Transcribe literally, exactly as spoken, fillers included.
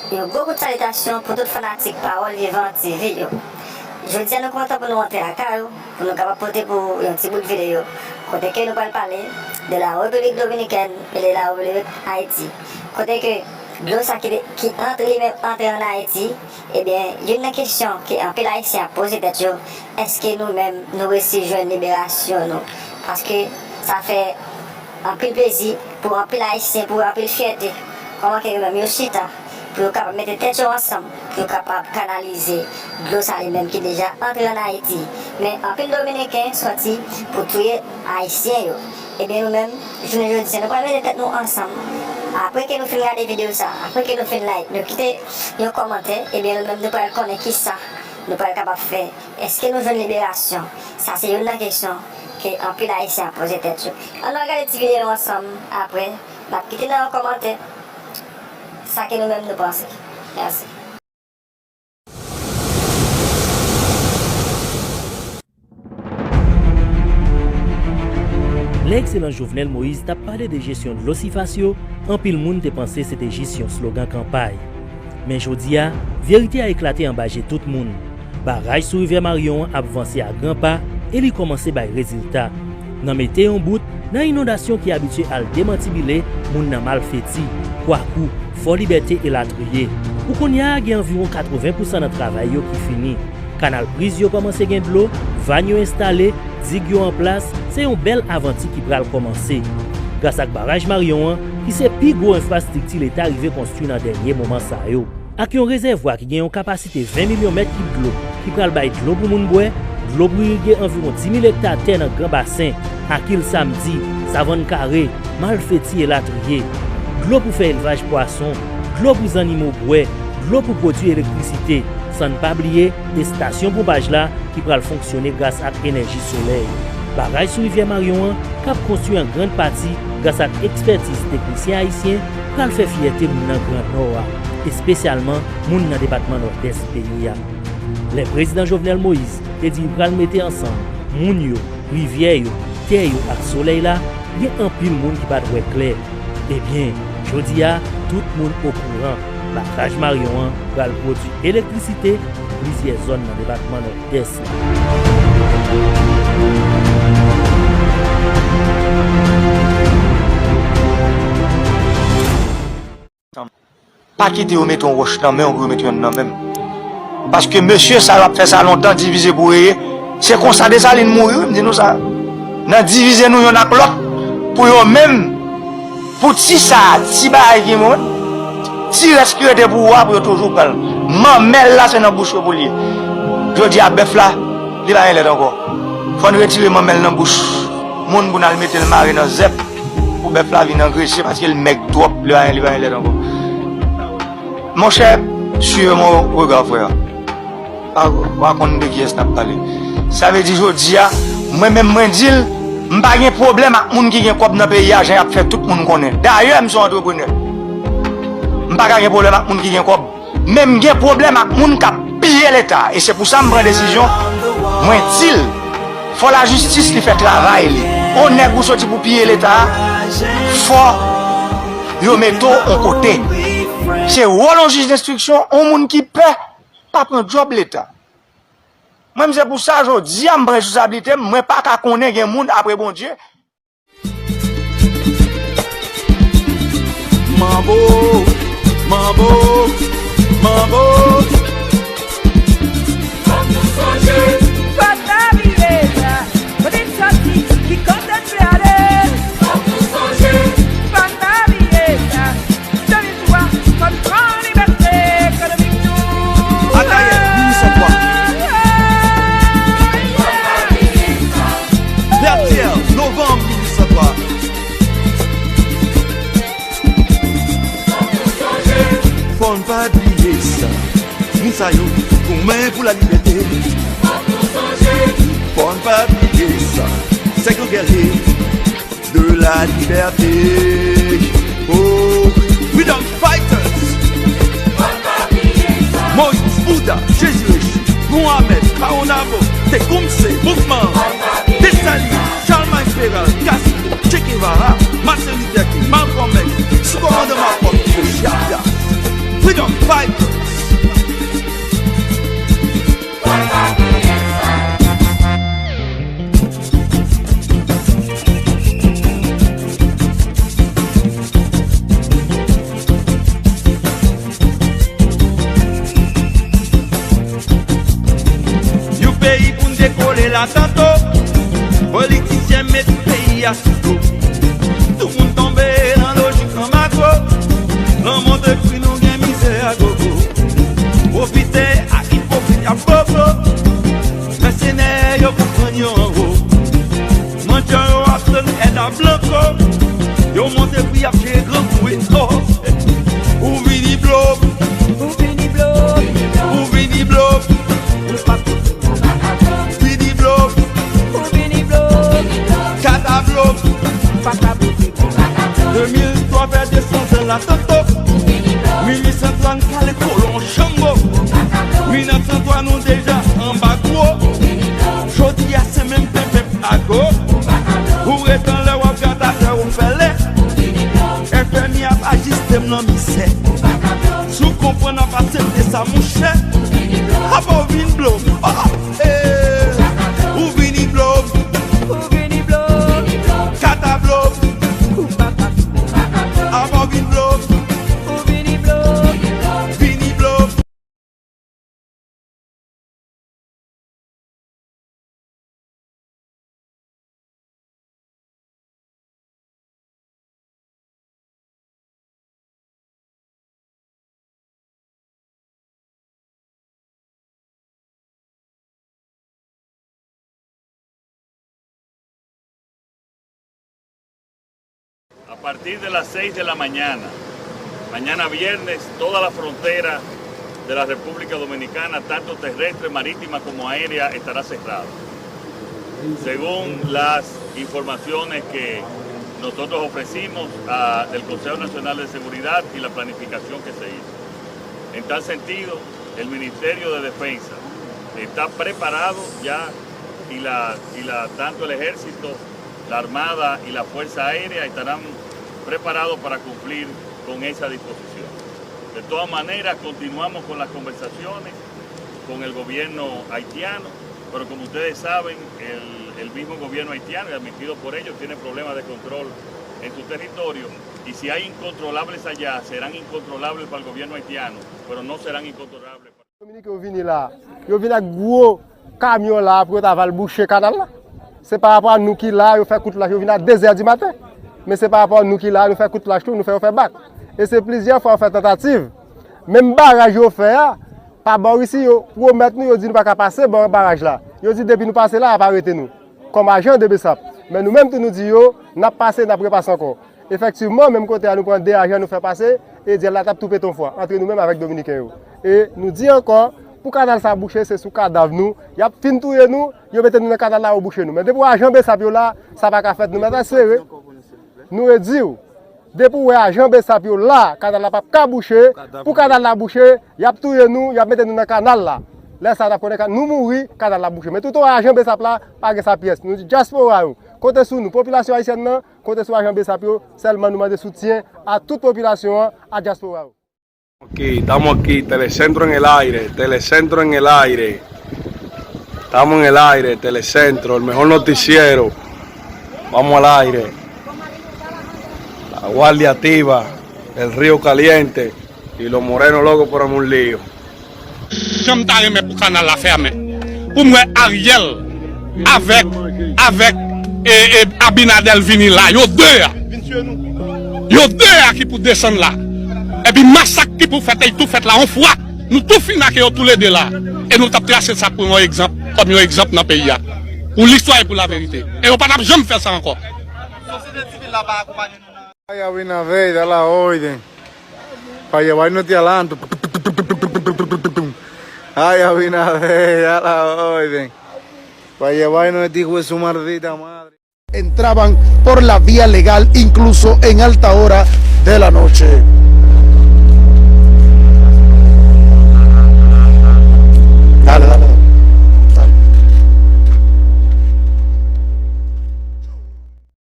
Yon gwo kout salitasyon pou tout fanatik Pawòl Vivan T V yo. Jodi a nou kontan pou nou antre lakay ou, pou nou kapab pote pou ou yon ti bout videyo, kote ke nou pral pale de la Repiblik Dominikèn e de la Repiblik Ayiti. Kote ke dlo sa ki, ki antre li menm antre ann Ayiti, ebyen, youn nan kesyon ke anpil Ayisyen ap poze tèt yo, èske nou menm nou resi jwenn liberasyon nou? Paske sa fè anpil plezi pou anpil Ayisyen, pou anpil fyète. Kòman ke yo menm yo chita pou yo kapab mete tèt yo ansanm, pou yo kapab kanalize dlo sa li menm ki deja antre ann Ayiti. Men anpil Dominiken sòti pou touye Ayisyen yo. Ebyen, nou menm, jounen jodi a, nou pral mete tèt nou ansanm. Apre ke nou fin gade videyo sa, apre ke nou fin like, nou kite yon kòmantè, ebyen, nou menm, nou pral konnen kisa nou pral kapab fè. Èske nou jwenn liberasyon? Sa se youn nan kesyon ke anpil Ayisyen ap poze tèt yo. Ann nou al gade ti videyo ansanm, apre, n ap kite nan yon kòmantè sa ke nou menm nou panse. Mèsi. Lè Ekselans Jovenel Moïse t ap pale de jesyon dlo sifas yo, anpil moun te panse se te jis yon slogan kanpay. Men jodi a, verite a eklate anba je tout moun. Baraj sou rivyè Maryon an ap vanse a gran pa e li kòmanse bay rezilta. Nan mete yon bout nan inondasyon ki abitye al demantibile moun nan Malfeti, Kwakou, Fò Libète elatriye. Pou kounye a, gen anviwon katreven pousan nan travay yo ki fini. Kanal priz yo kòmanse gen dlo, vàn yo enstale, dig yo an plas, se yon bèl avanti ki pral kòmanse. Gras ak baraj Maryon an, ki se pi gwo enfrastrikti Leta rive konstwi nan dènye moman sa yo. Ak yon rezèvwa ki gen yon kapasite ven milyon mèt kib dlo, ki pral bay dlo pou moun bwè, dlo pou irige anviwon dis mil ekta tè nan Gran Basen, ak Il Samdi, Savann Kare, Malfeti elatriye. Dlo pou fè elvaj pwason, dlo pou zannimo bwè, dlo pou pwodui elektrisite, san n pa bliye estasyon ponpaj la ki pral fonksyone gras ak enèji solèy. Baraj sou rivyè Maryon an, k ap konstwi an grann pati gras ak ekspètiz teknisyen ayisyen, pral fè fyète moun nan Gran Nò a, espesyalman moun nan depatman Nòdès peyi a. Lè Prezidan Jovenel Moïse te di li pral mete ansanm moun yo, rivyè yo, tè yo ak solèy la, gen anpil moun ki pa t wè klè. Ebyen, jodi a, tout moun okouran. Baraj Maryon an pral pwodui elektrisite pou plizyè zòn nan depatman Nòdès la. Pa kite yo mete yon wòch nan men w pou yo mete yonn nan men m. Paske mesye sa yo ap fè sa lontan, divize pou reye. Se konsa Desalin mouri, wi, m di nou sa. Nan divize nou yonn ak lòt, pou yo menm, pou ti sa, ti bagay ki mwen, ti rès ki rete pou ou a, pou yo toujou pran l. Manmèl la, se nan bouch yo pou l ye. Jodi a, bèf la, li pa gen lèt ankò. Fò n retire manmèl nan bouch moun pou n al mete l mare nan zèb. Pou bèf la vin angrese paske l mèg twòp, li pa gen, li pa gen lèt ankò. Monchè, suivez mon regard, frère. Pa, pa konn de kiyès n ap pale. Sa vle di jodi a, mwen menm mwen di l, m pa gen pwoblèm ak moun ki gen kòb nan peyi a, jan y ap fè tout moun konnen. Dayè, m se yon antreprenè. M pa ka gen pwoblèm ak moun ki gen kòb. Men m gen pwoblèm ak moun k ap piye Leta. E se pou sa m pran desizyon, mwen di l, fò lajistis li fè travay li. On nèg ou soti pou piye Leta a, fò yo mete w on kote. Se wòl on jij denstriksyon, on moun ki pè, pa pran djòb Leta. Mwen, m se pou sa jodi a m pran responsablite m, mwen pa ka konnen gen moun apre Bondye. Manbo, manbo, manbo. Fòk nou sonje. Fòk nou bliye sa. Kote n sòti, ki kote n vle ale. Fòk nou sonje. Fòk nou bliye sa. Demi twa, fòk nou pran libète ekonomik nou. Akayè, minis anplwa. Vètyè, novanm, minis anplwa. Fò n pa bliye sa. Moun sa yo, goumen pou lalibète. Fò n pa bliye sa. Sèk yo gèrye de la liberté. Oh, freedom fighters. Moïse, Bouda, Jezi Rechi, Mohamed, Caonabo, Tecumseh, Mouvman, Dessalines, Charlemagne Péral, Castro, Che Guevara, Martin Luther King, Malcolm X, sou kòmandan Marcos, José Chavez. Freedom. Fight! Yon peyi pou n dekole la tanto. Politisyen met peyi a sou do. Tout moun tonbe nan lojik anbago. Lanmò te kri nou gen mizè a gogo. Pwofitè ak ipokrit y ap bobo. Mèsenè yo konprann yo anwo. Mandyan yo ap tann èd a blanko. Yo monte pri y ap jere grangou e o. Ou vini blo. Ou vini blo. Ou vini blo. Vini blo. Ou vini blo. Kata blo. De mil twa fè de san zan la tanto. Mil uit san twa n kale kolon janbo. Mil nèf san twa nou deja anba gwo. Jodi a se menm pen pèp ago. Ou ret anlè w ap gade atè ou fè lè. F M I ap ajiste m nan misè. Si w konprann ap aksepte sa monchè. Apa w vin blo. Oh, eh. Ou vini blo. Ou vini blo. Kata blo. Apa w vin blo. Ou vini blo. Vini blo. A partir de las seis de la mañana, mañana viernes, toda la frontera de la República Dominicana, tanto terrestre, marítima como aérea, estará cerrada. Según las informaciones que nosotros ofrecimos a, del Consejo Nacional de Seguridad y la planificación que se hizo. En tal sentido, el Ministerio de Defensa está preparado ya y la, y la, tanto el ejército, la Armada y la Fuerza Aérea estarán preparados para cumplir con esa disposición. De todas maneras, continuamos con las conversaciones con el gobierno haitiano, pero como ustedes saben, el, el mismo gobierno haitiano, y admitido por ellos, tiene problemas de control en su territorio, y si hay incontrolables allá, serán incontrolables para el gobierno haitiano, pero no serán incontrolables para Dominiken yo vini la, yo vin ak gwo kamyon la pou yo ta va al bouche kanal la. Se pa rapò a nou ki la, yo fè kout lach, yo vin a de zè di maten. Men se pa rapò a nou ki la, nou fè kout lach tou, nou fè yo fè bak. E se plizyè fwa yo fè tantativ. Menm baraj yo fè a, pa bò isi, yo pwomèt nou, yo di nou pa ka pase bò baraj la. Yo di depi nou pase la, y ap arete nou kòm ajan de BSAP. Men nou menm tou nou di yo, n ap pase, n ap repase ankò. Efektivman, menm kote a nou pran de ajan nou fè pase, e dyèl la t ap tou pete yon fwa, antre nou menm avèk Dominiken yo. E nou di ankò, pou kanal sa bouche, se sou kadav nou, y ap fin touye nou, yo mete nou nan kanal la, yo bouche nou. Men depi w wè ajan BSAP yo la, sa pa ka fèt, nou mèt espere. Nou redi w, depi w wè ajan BSAP yo la, kanal la p ap ka bouche, pou kanal la bouche, y ap touye nou, y ap mete nou nan kanal la. Lè sa a, n ap konnen ka-, nou mouri, kanal la bouche. Men toutan w wè ajan BSAP la, pa gen sa pyès. Nou di dyaspora yo, konte sou nou, popilasyon ayisyèn nan, konte sou ajan BSAP yo, sèlman nou mande soutyen a tout popilasyon an, a dyaspora yo. Ok, estamos aquí, Telecentro en el aire, Telecentro en el aire. Estamos en el aire, Telecentro, el mejor noticiero. Vamos al aire. La guardia activa, el río caliente y los morenos locos por un lío. Jan m ta renmen pou kanal la fèmen. Pou m wè Ariel avèk, avèk, e, e, Abinader vini la. Yo de a. Yo de a ki pou desann la. Epi masak ki pou fèt, e tou fèt la yon fwa. Nou tou fin ak yo toulede la. E nou t ap trase sa pou yon egzanp, kòm yon egzanp nan peyi a. Pou listwa e pou laverite. E yo pa t ap janm fè sa ankò. Sosyete sivil la pa akonpaye nou nan Ay, Abinader, a la orden. Pa llevarnos este alanto. Ay, Abinader, a la orden. Pa llevarnos este hijo de su maldita madre. Entraban por la vía legal, incluso en alta hora de la noche. Dale, dale.